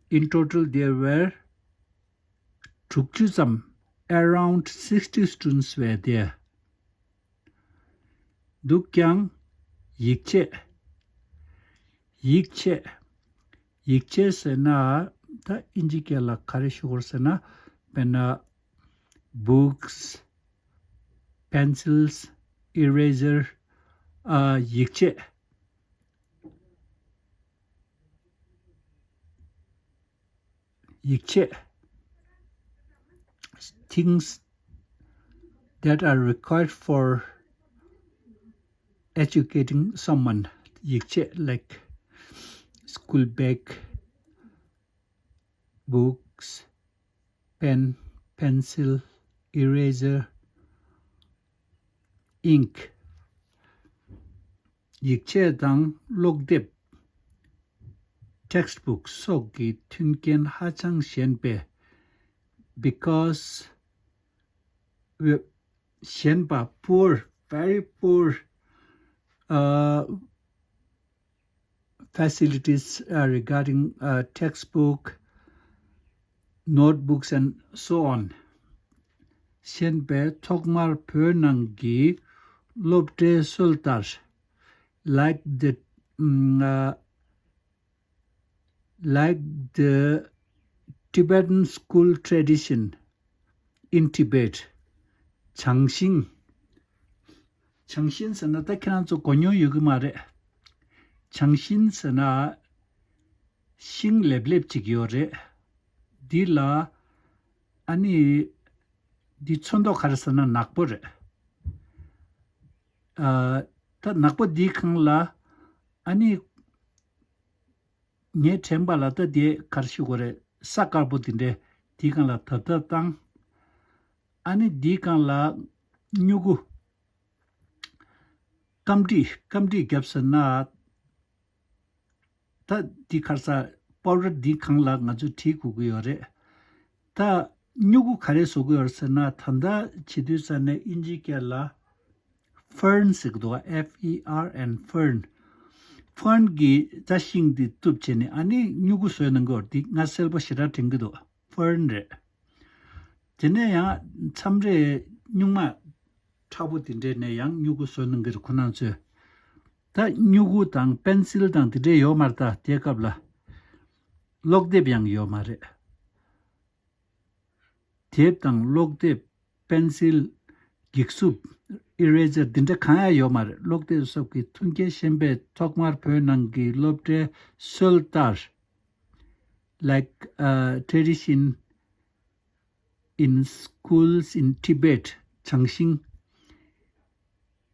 in total there were དྲུག་ཅུ་ཙམ། Around sixty students were there. འདུག་ཀྱང་། ཡིག་ཆས། ཡིག་ཆས། ཡིག་ཆས་ཟེར་ན་ད་ཨིན་ཇི་སྐད་ལ་ག་རེ་ཞུ་དགོས་ཟེར་ན། དཔེར་ན། books, pencils, eraser. ཨ། ཡིག་ཆས། ཡིག་ཆས། Things that are required for educating someone. ཡིག་ཆས། Like school bag, books, pen, pencil, eraser, ink. ཡིག་ཆས་དང་ཀློག་དེབ། Textbook སོགས་ཀྱི་མཐུན་རྐྱེན་ཧ་ཅང་ཞན་པས། Because ཞན་པ། Poor, very poor, uh, facilities, uh, regarding, uh, textbook, notebooks and so on. ཞན་པས་ཐོག་མར་བོད་ནང་གི་སློབ་གྲྭའི་སྲོལ་ལྟར། Like the, mm, uh, like the Tibetan school tradition in Tibet. བྱང་ཤིང་། བྱང་ཤིང་ཟེར་ན་ད་ཁྱེད་རང་ཚོ་གོ་མྱོང་ཡོད་ཀྱི་མ་རེད། བྱང་ཤིང་ཟེར་ན་ཤིང་ལེབ་ལེབ་ཅིག་ཡོད་རེད། འདི་ལ་ཨ་ནི་འདི་ཚོན་མདོག་ག་རེ་ཟེར་ན་ནག་པོ་རེད། ཨ། ད་ནག་པོ་འདིའི་སྒང་ལ་ཨ་ནི་ངས་དྲན་པ་ལ་ད་དེ་ག་རེ་ཞུ་དགོས་རེད། ས་དཀར་པོ་དེ་འདྲས་དེའི་སྒང་ལ་དར་དར་བཏང་། ཨ་ནི་དེའི་སྒང་ལ་སྨྱུ་གུ། སྐམ་དྲིས། སྐམ་དྲིས་བརྒྱབ་ཟེར་ན། ད་འདི་ཁར་ས་པའུ་ཌར་འདི་སྒང་ལ་ང་ཚོས་བྲིས་དགོས་ཀྱི་ཡོད་རེད། ད་སྨྱུ་གུ་ག་རེ་བཟོ་གི་ཡོད་ཟེར་ན། ད་ལྟ་བྱེད་དུས་ས་ནས་དབྱིན་ཇིའི་སྐད་ལ་ཕརན་ཟེར་གི་འདུག F E R N, ཕརན། ཕརན་གྱི་ད་ཤིང་འདི་གཏུབ་བྱས་ནས་ཨ་ནི་སྨྱུ་གུ་བཟོས་གནང་གི་ཡོད་རེད། འདི་ང་གསལ་པོ་ཞེ་དྲག་དྲན་གྱི་འདུག་ཕརན་རེད། དེ་ནས་ཡང་མཚམས་རེ་སྨྱུག་མ་ཕྲ་བོ་དེ་འདྲས་ནས་ཡང་སྨྱུ་གུ་བཟོས་གནང་གི་རེད་ཁོ་རང་ཚོས། ད་སྨྱུ་གུ་དང་པེན་སིལ་དང་དེ་འདྲས་ཡོད་མ་རེད། ད་དེའི་སྐབས་ལ་ཀློག་དེབ་ཡང་ཡོད་མ་རེད། དེབ་དང་ཀློག་དེབ། པེན་སིལ། འགྱིག་སུབ། ཨི་རེ་ཛར། འདི་འདྲ་གང་ཡང་ཡོད་མ་རེད། ཀློག་དེབ་སོགས་ཀྱི་མཐུན་རྐྱེན་ཞན་པས་ཐོག་མར་བོད་ནང་གི་སློབ་གྲྭའི་སྲོལ་ལྟར། Like, uh, tradition in schools in Tibet, བྱང་ཤིང།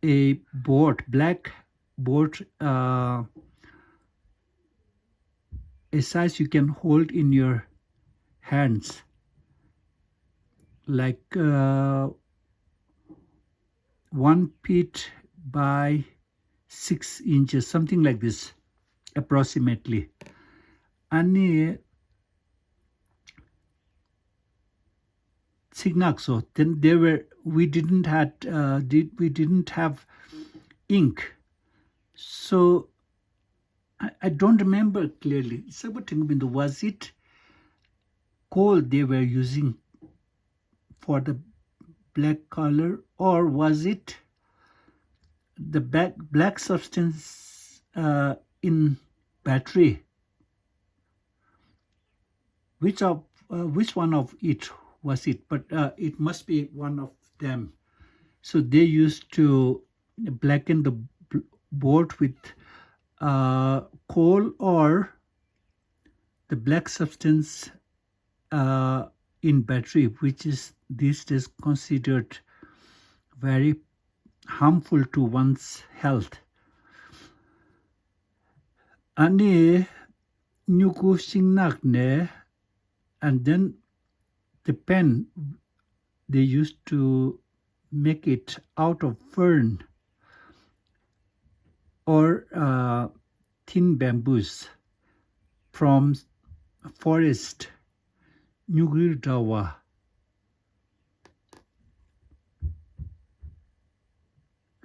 A board, black board, uh, a size you can hold in your hands, like, uh, one feet by six inches, something like this, approximately. ཨ་ནི་ཚིག་ནག་སོ། Then there were, we didn't had, uh, did, we didn't have ink. So I, I don't remember clearly. གསལ་པོ་དྲན་གྱི་མི་འདུག Was it coal they were using for the black color, or was it the black, black substance, uh, in battery? Which of, uh, which one of it was it? But, uh, it must be one of them. So they used to blacken the b-, board with, uh, coal or the black substance, uh, in battery, which is these days considered very harmful to one's health. ཨ་ནི་སྨྱུ་གུ་ཤིང་ནག་ནས། And then the pen, they used to make it out of fern or, uh, thin bamboos from forest. སྨྱུ་གུའི་དྲ་བ།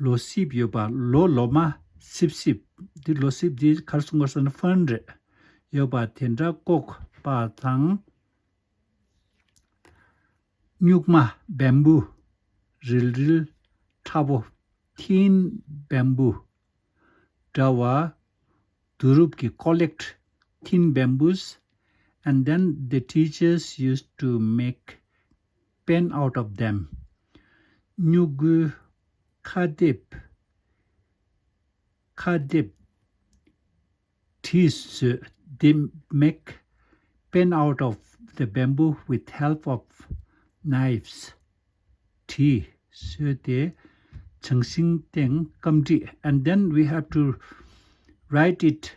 ལོ་སིབ་ཡོད་པ། ལོ་ལོ་མ། སིབ་སིབ། འདི་ལོ་སིབ་འདི་ག་རེ་གསུང་གི་ཡོད་ཟེར་ན་ཕརན་རེད། ཡོད་པ་དེ་འདྲ་བཀོག་པ་དང་། སྨྱུག་མ། བེམ་བུ། རིལ་རིལ་ཕྲ་བོ། thin bamboo. དྲ་བ། བསྡུ་རུབ་ཀྱིས། Collect thin bamboos, and then the teachers used to make pen out of them. སྨྱུ་གུ། ཁ་དེབ། ཁ་དེབ། གྲི་བཟོས། They make pen out of the bamboo with help of knives. གྲི་བཟོས་ཏེ་བྱང་ཤིང་སྟེང་སྐམ་གྲི། And then we have to write it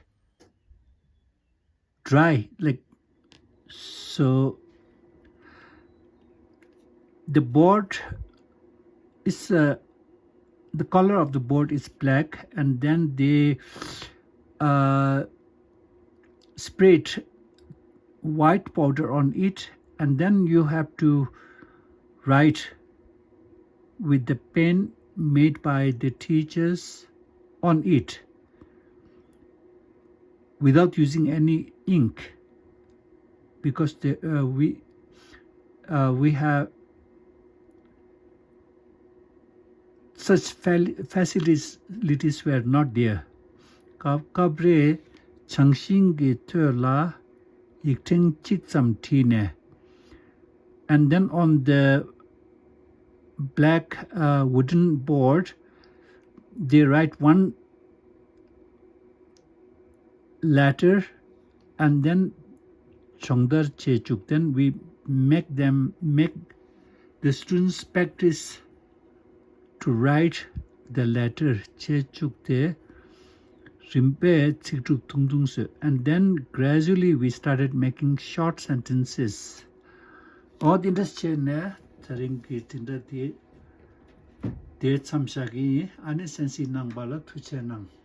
dry, like so. The board is uh, the color of the board is black, and then they uh, sprayed white powder on it, and then you have to write with the pen made by the teachers on it without using any ink, because the, uh, we uh, we have such facilities were not there. སྐབས་རེ་བྱང་ཤིང་གི་ཐོད་ལ་ཡིག་ཕྲེང་གཅིག་ཙམ་བྲིས་ནས། And then on the black uh, wooden board, they write one letter, and then སྦྱོང་བརྡར་བྱེད་བཅུག then we make them make the students practice to write the letter བྱེད་བཅུག་སྟེ། རིམ་པས་ཚིག་གྲུབ་ཐུང་ཐུང་བཟོས། And then gradually we started making short sentences. ཨོ་དེ་འདྲ་བྱས་ནས་དེ་རིང་གི་དེ་འདྲ་དེ་དེ་མཚམས་བཞག་གི་ཡིན། ཨ་ནི་གསན་གཟིགས་གནང་བ་ལ་ཐུགས་རྗེ་གནང་།